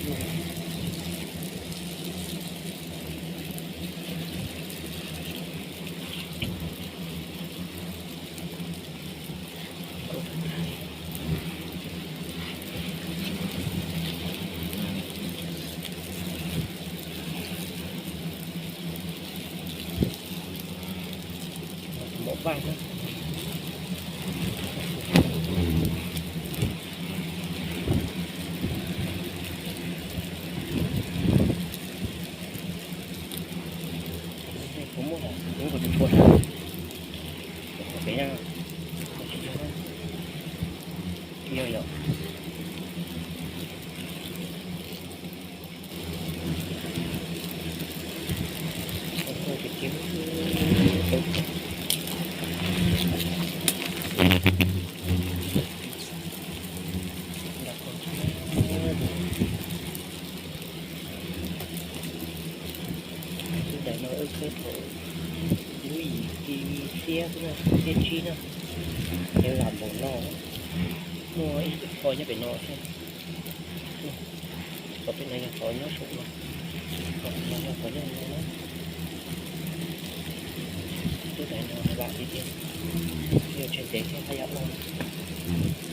ໝົດບ້າງເນາະ ຜົມບໍ່ອອກ ຜົມກໍຈະປົດ ເປັນຫຍັງ ເຍາະໆ. ໃດເນາະ ເອີ ເຄີໂທ ລຸຍ ທີວີ ເຊຍພຸ້ນນະ ເຊຍຈີນນະ ແຕ່ລາວບໍ່ເນາະ ໝໍອີກ ພໍຍັງໄປເນາະ ກໍເປັນນາຍກ ສ ຍ ສຸກ ເນາະ ນາຍກ ສ ຍ ສຸກ ເນາະ ຕົວໃດເນາະ ລະບາດທີ່ ດຽວ ດຽວ ເຊັນເຕ ແຄ່ຂະຫຍັບ ເນາະ.